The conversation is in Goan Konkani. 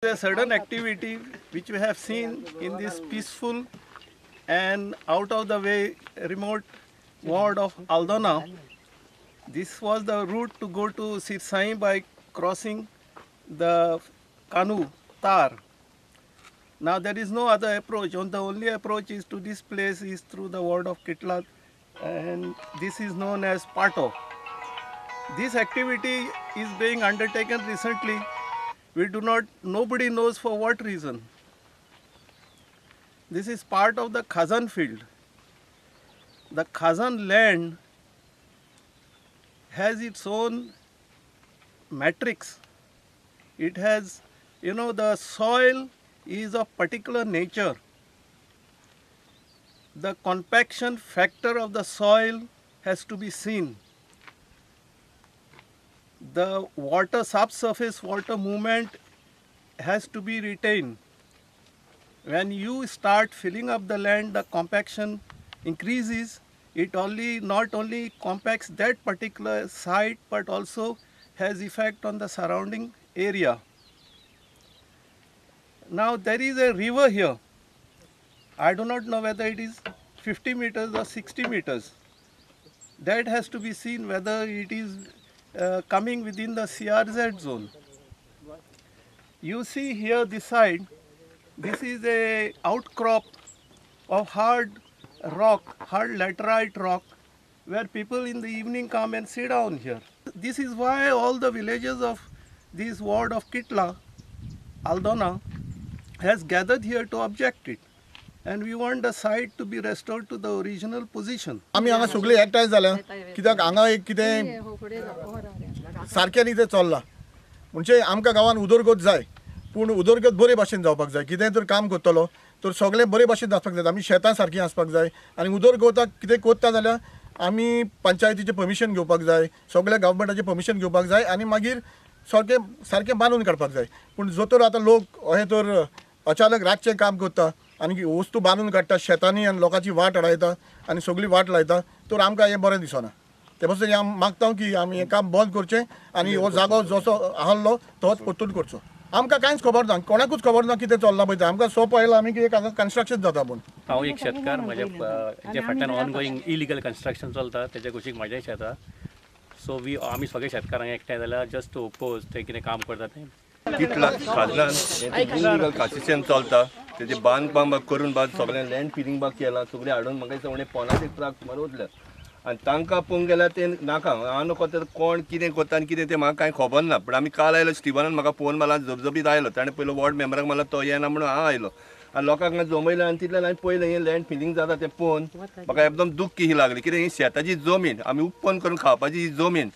A sudden activity which we have seen in this peaceful and out of the way remote ward of Aldona. This was the route to go to Sirsaim by crossing the Kanu Tar. Now there is no other approach. The only approach is to this place is through the ward of Kitla, and this is known as Pato. This activity is being undertaken recently. We do not, nobody knows for what reason. This is part of the Khazan field. The Khazan land has its own matrix. It has, you know, the soil is of particular nature. The compaction factor of the soil has to be seen. The water, subsurface water movement has to be retained. When you start filling up the land, the compaction increases. It only not only compacts that particular site, but also has effect on the surrounding area. Now there is a river here. I do not know whether it is 50 meters or 60 meters. That has to be seen whether it is coming within the CRZ zone. You see here this side, this is a outcrop of hard rock, hard laterite rock, where people in the evening come and sit down here. This is why all the villages of this ward of Kitla, Aldona, has gathered here to object it. And we want the site to be restored to the original position. आमी हांगा सगळे एकठांय जाल्या कित्याक हांगा एक कितें सारकें न्ही तें चल्लां. म्हणजे आमकां गांवान उदरगत जाय, पूण उदरगत बरे भाशेन जावपाक जाय. कितें तर काम करतलो तर सगळें बरे भाशेन आसपाक जाय. आमी शेतां सारकीं आसपाक जाय आनी उदरगताक कितें करता जाल्यार आमी पंचायतीचें परमिशन घेवपाक जाय, सगळ्या गव्हर्मेंटाचें परमिशन घेवपाक जाय आनी मागीर सारकें सारकें बांदून काडपाक जाय. पूण जो तर आतां लोक अशें तर अचानक रातचें काम करता आनी वस्तू बांदून काडटा शेतांनी आनी लोकांची वाट अडायता आनी सगळी वाट लायता, तर आमकां हें बरें दिसना. ते पासून हांव मागता की आमी हें काम बंद करचें आनी हो जागो जसो आहलो तोच परतून करचो. आमकां कांयच खबर ना, कोणाकूच खबर ना कितें चल्लां पळय तें. आमकां सो पळयलां आमी की एक हांगा कन्स्ट्रक्शन जाता. पूण हांव एक शेतकार, म्हज्या जे फाटल्यान ऑनगोईंग इलिगल कन्स्ट्रक्शन चलता तेच्या कुशीक म्हाजें शेत आसा. सो वी आमी सगळे शेतकारांक एकठांय जाल्यार जस्ट टू ओपोज ते कितें काम करता तें. कितला खाजनान इलिगल कन्स्ट्रक्शन चलता तेजे बांदकाम करून बाद सगळें लँड फिलिंग बाग केलां, सगळें हाडून म्हाका दिसता उणें 0.75 ट्रक सुमार वतले. आनी तांकां पळोवंक गेल्यार तें नाका हांव नको तर कोण कितें करता आनी कितें तें म्हाका कांय खबर ना. पूण आमी काल आयलो, स्टिवनान म्हाका फोन मारला, जबजबीत आयलो. ताणें पयलो वॉर्ड मेंबराक मारला, तो येना म्हणून हांव आयलो आनी लोकांक जमयलें आनी तितल्यान हांवें पळयलें हें लँड फिलिंग जाता तें पळोवन म्हाका एकदम दुख्ख ही लागली. कितें ही शेताची जमीन आमी उत्पन्न करून खावपाची ही जमीन.